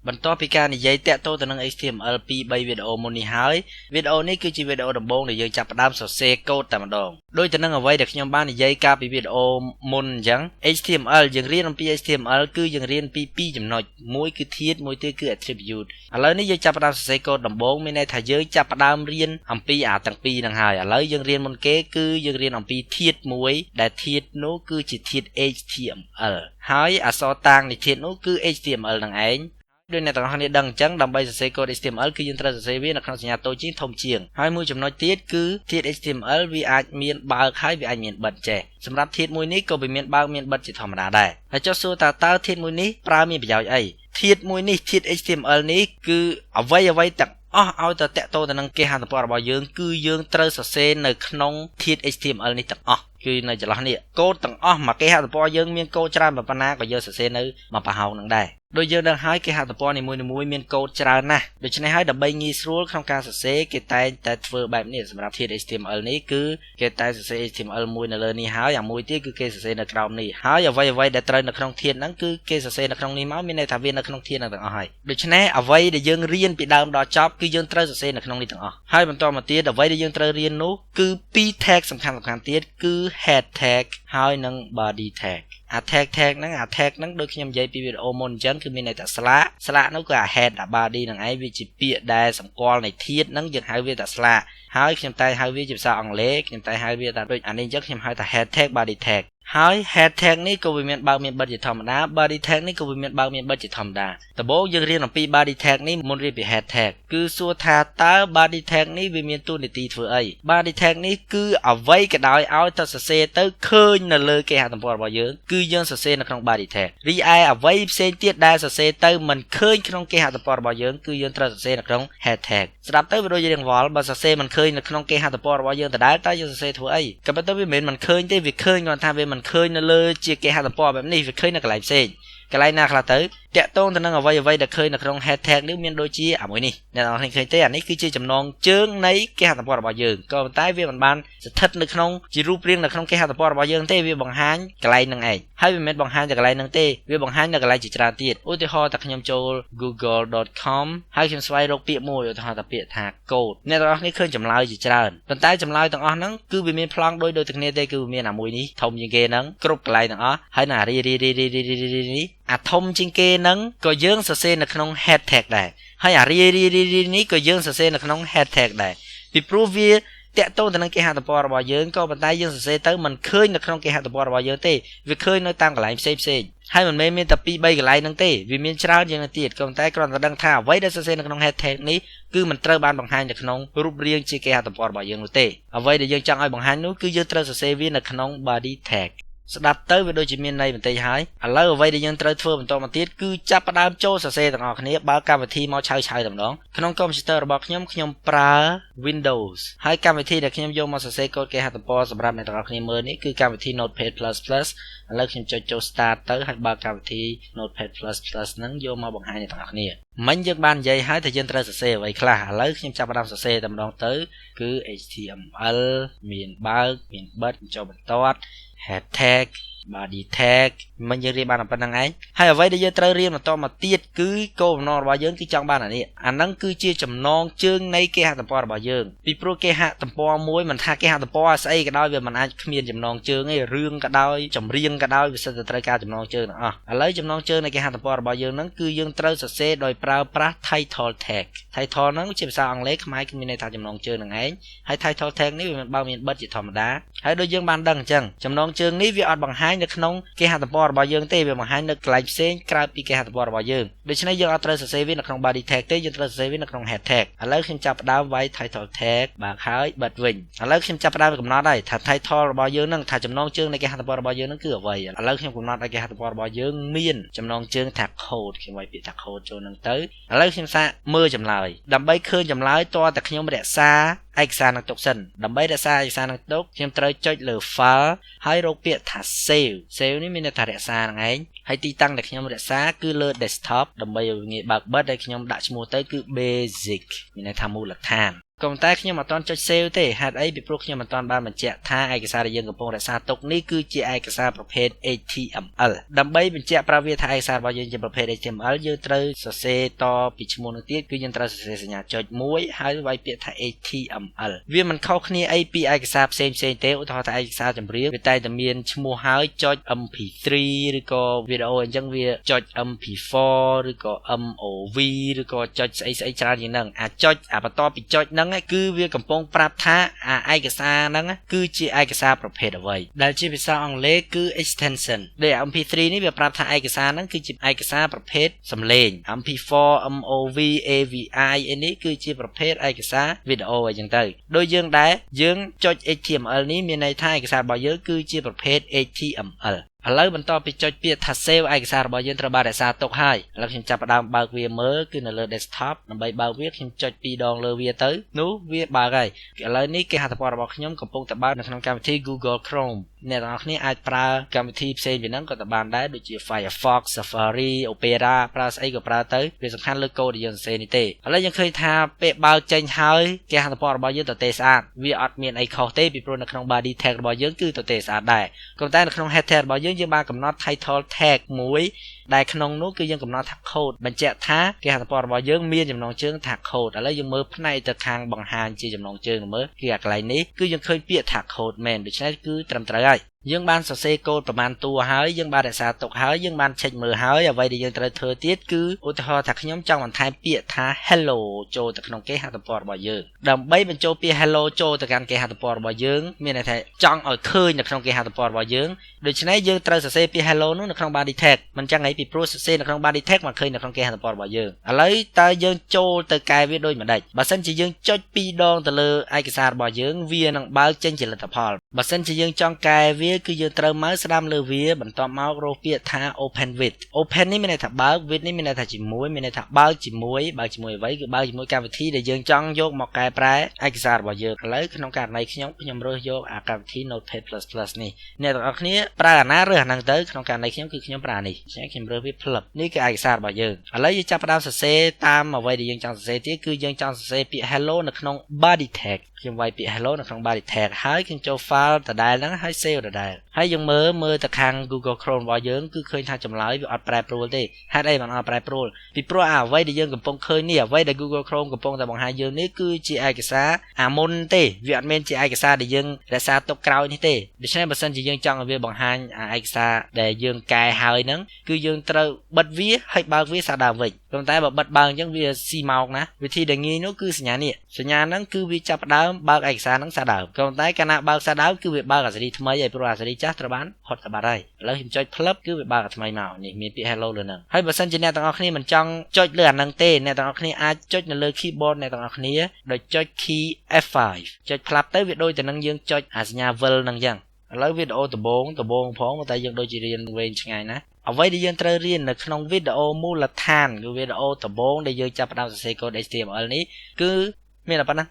បន្ទាប់ពីការនិយាយតាក់ទងទៅនឹង HTML 2 3វីដេអូមុននេះហើយវីដេអូនេះគឺជាវីដេអូដំបូងដែលយើងចាប់ផ្ដើមសរសេរកូដតែម្ដងដូចទៅនឹងអ្វីដែលខ្ញុំបាននិយាយកាលពីវីដេអូមុនអញ្ចឹង HTML យើងរៀនអំពី HTML គឺយើងរៀនពីពីរចំណុចមួយគឺធាតុមួយទៀតគឺ attribute ឥឡូវនេះយើងចាប់ផ្ដើមសរសេរកូដដំបូងមានន័យថាយើងចាប់ផ្ដើមរៀនអំពីអាទាំងពីរហ្នឹងហើយឥឡូវយើងរៀនមុនគេគឺយើងរៀនអំពីធាតុមួយដែលធាតុនោះគឺជាធាតុ HTML ហើយអក្សរតាងនៃធាតុនោះគឺ HTML ហ្នឹងឯងដូចអ្នកទាំងអស់គ្នាដឹងអញ្ចឹងដើម្បីសរសេរកូដ HTML គឺយើងត្រូវសរសេរវានៅក្នុងសញ្ញាតូចជាងធំជាងហើយមួយចំណុចទៀតគឺធាតុ HTML វាអាចមានបើកហើយវាអាចមានបិទចេះសម្រាប់ធាតុមួយនេះក៏វាមានបើកមានបិទជាធម្មតាដែរហើយចុះសួរតើតើធាតុមួយនេះប្រើមានប្រយោជន៍អីធាតុមួយនេះធាតុ HTML នេះគឺអ្វីអ្វីទាំងអស់ឲ្យទៅតាក់ទងទៅនឹងគេហទំព័ររបស់យើងគឺយើងត្រូវសរសេរនៅក្នុងធាតុ HTML នេះទាំងអស់គឺនៅចន្លោះនេះកូដទាំងអស់មកគេហទំព័រយើងមានកូដច្រើនប៉ុណ្ណាក៏យើងសរសេរនៅមួយប្រហោងនឹងដែរដូចយើងដឹងហើយគេហទំព័រនីមួយៗមានកូដច្រើនណាស់ដូច្នេះហើយដើម្បីងាយស្រួលក្នុងការសរសេរគេតែងតែធ្វើបែបនេះសម្រាប់ធាតុ HTML នេះគឺគេតែសរសេរ HTML មួយនៅលើនេះហើយអាមួយទៀតគឺគេសរសេរនៅក្រោមនេះហើយអ្វីអ្វីដែលត្រូវនៅក្នុងធាតុហ្នឹងគឺគេសរសេរនៅក្នុងនេះមកមានន័យថាវានៅក្នុងធាតុហ្នឹងទាំងអស់ហើយដូច្នេះអ្វីដែលយើងរៀនពីដើមដល់ចប់គឺយើងត្រូវសរសេរនៅក្នុងនេះទាំងអស់ហើយបន្តមកទៀតអ្វីដែលយើងត្រូវរៀននោះគឺពីរ tag សំខាន់សំខាន់ទៀតគឺ head tag ហើយនិង body tag អា tag tag ហ្នឹងអា tag ហ្នឹងដូចខ្ញុំនិយាយពីវីដេអូមុនអញ្ចឹងគឺមានន័យថាស្លាកស្លាកនោះគឺអា head អា body ហ្នឹងឯងវាជាពាក្យដែលសម្គាល់នៃធាតុហ្នឹងយើងហៅវាថាស្លាកហើយខ្ញុំតែហៅវាជាភាសាអង់គ្លេសខ្ញុំតែហៅវាថាដូចអានេះអញ្ចឹងខ្ញុំហៅថា head tag, body tag ហើយ head tag នេះក៏វាមានបើកមានបិទជាធម្មតា body tag នេះក៏វាមានបើកមានបិទជាធម្មតាដំបូងយើងរៀនអំពី body tag នេះមុនរៀនពី head tag គឺសួរថាតើ body tag នេះវាមានតួនាទីធ្វើអី body tag នេះគឺអ្វីក៏ដោយឲ្យតែសរសេរទៅឃើញនៅលើគេហទំព័ររបស់យើងគឺយើងសរសេរនៅក្នុង body tag រីឯអ្វីផ្សេងទៀតដែលសរសេរទៅមិនឃើញក្នុងគេហទំព័ររបស់យើងគឺយើងត្រូវសរសេរនៅក្នុង head tag ស្ដាប់ទៅវាដូចរៀងវល់បើសរសេរមិនឃើញនៅក្នុងគេហទំព័ររបស់យើងដដែលតើយើងសរសេរធ្វើអីក៏ប៉ុន្តែវាមិនមែនមិនឃើញទេវាឃើញគាត់ថាវាមិនឃើញនៅលើជាគេហទំព័របែបនេះវាឃើញនៅកន្លែងផ្សេងកន្លែងណាខ្លះទៅតាក់ទងទៅនឹងអ្វីអ្វីដែលឃើញនៅក្នុង head tag នេះមានដូចជាអាមួយនេះអ្នកនរគ្នាឃើញទេអានេះគឺជាចំណងជើងនៃគេហទំព័ររបស់យើងក៏ប៉ុន្តែវាមិនបានស្ថិតនៅក្នុងជារូបរាងនៅក្នុងគេហទំព័ររបស់យើងទេវាបង្ហាញកន្លែងហ្នឹងឯងហើយវាមិនមែនបង្ហាញតែកន្លែងហ្នឹងទេវាបង្ហាញនៅកន្លែងជាច្រើនទៀតឧទាហរណ៍តែខ្ញុំចូល google.com ហើយខ្ញុំស្វែងរកពាក្យមួយឧទាហរណ៍តែពាក្យថា code អ្នកទាំងអស់គ្នាឃើញចម្លើយជាច្រើនប៉ុន្តែចម្លើយទាំងអស់ហ្នឹងគឺវាមានប្លង់ដូចដូចគ្នាទេគឺវាមានអាមួយនេះធំជាងគេហ្នឹងគ្រប់កន្លែងទាំងអស់ហើយណារីរីរីរីរីរីនេះអាធំជាងគេហ្នឹងក៏យើងសរសេរនៅក្នុង head tag ដែរហើយអារីរីរីរីនេះក៏យើងសរសេរនៅក្នុង head tag ដែរពីព្រោះវាតាក់ទងទៅនឹងគេហទំព័ររបស់យើងក៏ប៉ុន្តែយើងសរសេរទៅមិនឃើញនៅក្នុងគេហទំព័ររបស់យើងទេវាឃើញនៅតាមកន្លែងផ្សេងផ្សេងហើយមិនមែនមានតែ2 3កន្លែងហ្នឹងទេវាមានច្រើនជាងនេះទៀតក៏ប៉ុន្តែគ្រាន់តែដឹងថាអ្វីដែលសរសេរនៅក្នុង head tag នេះគឺមិនត្រូវបានបង្ហាញនៅក្នុងរូបរាងជាគេហទំព័ររបស់យើងនោះទេអ្វីដែលយើងចង់ឲ្យបង្ហាញនោះគឺយើងត្រូវសរសេរវានៅក្នុង body tag ស្ដាប់ទៅវាដូចជាមានន័យបន្តិចហើយឥឡូវអ្វីដែលយើងត្រូវធ្វើបន្តមកទៀតគឺចាប់ផ្ដើមចូលសរសេរទាំងអស់គ្នាបើកម្មវិធីមកឆៅឆៅតែម្ដងក្នុងកុំព្យូទ័ររបស់ខ្ញុំខ្ញុំប្រើ Windows ហើយកម្មវិធីដែលខ្ញុំយកមកសរសេរកូដគេហទំព័រសម្រាប់អ្នកទាំងអស់គ្នាមើលនេះគឺកម្មវិធី Notepad++ ឥឡូវខ្ញុំចុចចូល Start ទៅហើយបើកកម្មវិធី Notepad++ ហ្នឹងយកមកបង្ហាញអ្នកទាំងអស់គ្នាមិញយើងបាននិយាយហើយថាយើងត្រូវសរសេរអ្វីខ្លះឥឡូវខ្ញុំចាប់ផ្ដើមសរសេរតែម្ដងទៅគឺ HTML មានបើកមានបិទចូលបន្ទាត់ head tag, body tag មិញយើងរៀនបានតែប៉ុណ្្នឹងឯងហើយអ្វីដែលយើងត្រូវរៀនបន្តមកទៀតគឺគោលបំណងរបស់យើងគឺចង់បានអានេះអាហ្នឹងគឺជាចំណងជើងនៃគេហទំព័ររបស់យើងពីព្រោះគេហទំព័រមួយមិនថាគេហទំព័រស្អីក៏ដោយវាមិនអាចគ្មានចំណងជើងទេរឿងក៏ដោយចម្រៀងក៏ដោយវាសិតតែត្រូវការចំណងជើងទាំងអស់ឥឡូវចំណងជើងនៃគេហទំព័ររបស់យើងហ្នឹងគឺយើងត្រូវសរសេរដោយប្រើប្រាស់ title tag title ហ្នឹងជាភាសាអង់គ្លេសខ្មែរគឺមានន័យថាចំណងជើងហ្នឹងឯងហើយ title tag នេះវាមិនបើមានបិទជាធម្មតាហើយដូចយើងបានដឹងអញ្ចឹងចំណងជើងនេះវាអត់បង្ហាញនៅក្នុងគេហទំព័ររបស់យើងទេវាបង្ហាញនៅកន្លែងផ្សេងក្រៅពីគេហទំព័ររបស់យើងដូច្នេះយើងអត់ត្រូវសរសេរវានៅក្នុង body tag ទេយើងត្រូវសរសេរវានៅក្នុង head tag ឥឡូវខ្ញុំចាប់ផ្ដើមវាយ title tag បើកហើយបិទវិញឥឡូវខ្ញុំចាប់ផ្ដើមកំណត់ហើយថា title របស់យើងនឹងថាចំណងជើងនៃគេហទំព័ររបស់យើងនឹងគឺអ្វីឥឡូវខ្ញុំកំណត់ឲ្យគេហទំព័ររបស់យើងមានចំណងជើងថា code ខ្ញុំវាយពាក្យថា code ចូលនឹងទៅឥឡូវខ្ញុំសាកមើលចម្លើយដើម្បីឃើញចម្លើយតើតែខ្ញុំរក្សាឯកសារនឹងទុកសិនដើម្បីរក្សាឯកសារនឹងទុកខ្ញុំត្រូវចុចលើ file ហើយរកពាក្យថា save save នេះមានន័យថារក្សាហ្នឹងឯងហើយទីតាំងដែលខ្ញុំរក្សាគឺលើ desktop ដើម្បីឲ្យងាយបើកបិទហើយខ្ញុំដាក់ឈ្មោះទៅគឺ basic មានន័យថាមូលដ្ឋាន ក៏ប៉ុន្តែខ្ញុំអត់ទាន់ចុច save ទេហេតុអីពីព្រោះខ្ញុំមិនទាន់បានបញ្ជាក់ថាឯកសារដែលយើងកំពុងរក្សាទុកនេះគឺជាឯកសារប្រភេទ HTML ដើម្បីបញ្ជាក់ប្រាប់វាថាឯកសាររបស់យើងជាប្រភេទ HTML យើងត្រូវសរសេរតពីឈ្មោះនោះទៀតគឺយើងត្រូវសរសេរសញ្ញាចុចមួយហើយវាយពាក្យថា HTML វាមិនខុសគ្នាអីពីឯកសារផ្សេងផ្សេងទេឧទាហរណ៍ថាឯកសារចម្រៀងវាតែងតែមានឈ្មោះហើយចុច MP3 ឬក៏វីដេអូអញ្ចឹងវាចុច MP4 ឬក៏ MOV ឬក៏ចុចស្អីស្អីច្រើនជាងហ្នឹងអាចុចអាបន្ទាប់ពីចុចហ្នឹងគឺវាកំពុងប្រាប់ថាអាឯកសារហ្នឹងគឺជាឯកសារប្រភេទអ្វីដែលជាភាសាអង់គ្លេសគឺ extension ដូច MP3 នេះវាប្រាប់ថាឯកសារហ្នឹងគឺជាឯកសារប្រភេទសំឡេង MP4 MOV AVI អីនេះគឺជាប្រភេទឯកសារវីដេអូអីចឹងទៅដូចយើងដែរយើងចុច HTML នេះមានន័យថាឯកសាររបស់យើងគឺជាប្រភេទ HTML ឥឡូវបន្ទាប់ពីចុចពាក្យថា save ឯកសាររបស់យើងត្រូវបានរក្សាទុកហើយឥឡូវខ្ញុំចាប់ផ្ដើមបើកវាមើលគឺនៅលើ desktop ដើម្បីបើកវាខ្ញុំចុចពីរដងលើវាទៅនោះវាបើកហើយឥឡូវនេះគេហទំព័ររបស់ខ្ញុំកំពុងតែបើកនៅក្នុងកម្មវិធី Google Chrome អ្នកទាំងអស់គ្នាអាចប្រើកម្មវិធីផ្សេងពីហ្នឹងក៏ទៅបានដែរដូចជា Firefox, Safari, Opera ប្រើស្អីក៏ប្រើទៅវាសំខាន់លើកូដដែលយើងសរសេរនេះទេឥឡូវយើងឃើញថាពេលបើកចេញហើយគេហទំព័ររបស់យើងទៅទេស្អាតវាអត់មានអីខុសទេពីព្រោះនៅក្នុង body tag របស់យើងគឺទៅទេស្អាតដែរក៏តែនៅក្នុង head tag របស់យើងយើងបានកំណត់ title tag មួយដែលក្នុងនោះគឺយើងកំណត់ថា code បញ្ជាក់ថាគេហទំព័ររបស់យើងមានចំណងជើងថា code ឥឡូវយើងមើលផ្នែកទៅខាងបង្ហាញជាចំណងជើងមើលគឺអាកន្លែងនេះគឺយើងឃើញពាក្យថា code មែនដូច្នេះគឺត្រឹមត្រូវហើយយើងបានសរសេរកូដប្រមាណតួហើយយើងបានរក្សាទុកហើយយើងបានឆែកមើលហើយអ្វីដែលយើងត្រូវធ្វើទៀតគឺឧទាហរណ៍ថាខ្ញុំចង់បន្ថែមពាក្យថា hello ចូលទៅក្នុងគេហទំព័ររបស់យើងដើម្បីបញ្ចូលពាក្យ hello ចូលទៅកាន់គេហទំព័ររបស់យើងមានន័យថាចង់ឲ្យឃើញនៅក្នុងគេហទំព័ររបស់យើងដូច្នេះយើងត្រូវសរសេរពាក្យ hello នោះនៅក្នុង body tag មិនចឹងអីពីព្រោះសរសេរនៅក្នុង body tag មកឃើញនៅក្នុងគេហទំព័ររបស់យើងឥឡូវតើយើងចូលទៅកែវាដូចម្ដេចបើសិនជាយើងចុចពីរដងទៅលើឯកសាររបស់យើងវានឹងបើកចេញជាលទ្ធផលបើសិនជាយើងចង់កែវាគឺយើងត្រូវមកស្ដាំលើវាបន្ទាប់មករកពាក្យថា open with open នេះមានន័យថាបើក with នេះមានន័យថាជាមួយមានន័យថាបើកជាមួយបើកជាមួយអ្វីគឺបើកជាមួយកម្មវិធីដែលយើងចង់យកមកកែប្រែឯកសាររបស់យើងឥឡូវក្នុងករណីខ្ញុំខ្ញុំរើសយកអាកម្មវិធី Notepad++ នេះអ្នកទាំងអស់គ្នាប្រើអាណារើសអាហ្នឹងទៅក្នុងករណីខ្ញុំគឺខ្ញុំប្រើនេះអញ្ចឹងខ្ញុំរើសវាផ្លឹបនេះគឺឯកសាររបស់យើងឥឡូវយើងចាប់ផ្ដើមសរសេរតាមអ្វីដែលយើងចង់សរសេរទៀតគឺយើងចង់សរសេរពាក្យ hello នៅក្នុង body tag ខ្ញុំវាយពាក្យ hello នៅក្នុង body tag ហើយខ្ញុំចូល file ដដែលហ្នឹងហើយ save ដដែលហើយយើងមើលមើលទៅខាង Google Chrome របស់យើងគឺឃើញថាចម្លើយវាអត់ប្រែប្រួលទេហេតុអីបានអត់ប្រែប្រួលពីព្រោះអាអ្វីដែលយើងកំពុងឃើញនេះអ្វីដែល Google Chrome កំពុងតែបង្ហាញយើងនេះគឺជាឯកសារអាមុនទេវាអត់មែនជាឯកសារដែលយើងរក្សាទុកក្រោយនេះទេដូច្នេះបើសិនជាយើងចង់ឲ្យវាបង្ហាញអាឯកសារដែលយើងកែហើយហ្នឹងគឺយើងត្រូវបិទវាហើយបើកវាសាដើមវិញប៉ុន្តែបើបិទបើកអញ្ចឹងវាស៊ីម៉ោកណាវិធីដែលងាយនោះគឺសញ្ញានេះសញ្ញាហ្នឹងគឺវាចាប់ផ្ដើមបើកឯកសារហ្នឹងសាដើមក៏ប៉ុន្តែកាលណាបើកសាដើមគឺវាបើកអាសេរីថ្មីហើយព្រោះអាសេរីចាស់ត្រូវបានហត់ទៅបាត់ហើយឥឡូវខ្ញុំចុចផ្លឹបគឺវាបើកអាថ្មីមកនេះមានពាក្យ hello លើហ្នឹងហើយបើសិនជាអ្នកទាំងអស់គ្នាមិនចង់ចុចលើអាហ្នឹងទេអ្នកទាំងអស់គ្នាអាចចុចនៅលើ keyboard អ្នកទាំងអស់គ្នាដោយចុច key F5 ចុចផ្លាប់ទៅវាដូចទៅនឹងយើងចុចអាសញ្ញាវិលហ្នឹងអញ្ចឹងឥឡូវវីដេអូដំបូងដំបូងផងតែយើងដូចជារៀនវែងឆ្ងាយណាស់អ្វីដែលយើងត្រូវរៀននៅក្នុងវីដេអូមូលដ្ឋានគឺវីដេអូដំបូងដែលយើងចាប់ផ្ដើមសរសេរកូដ HTML នេះគឺមានតែប៉ុណ្ណា។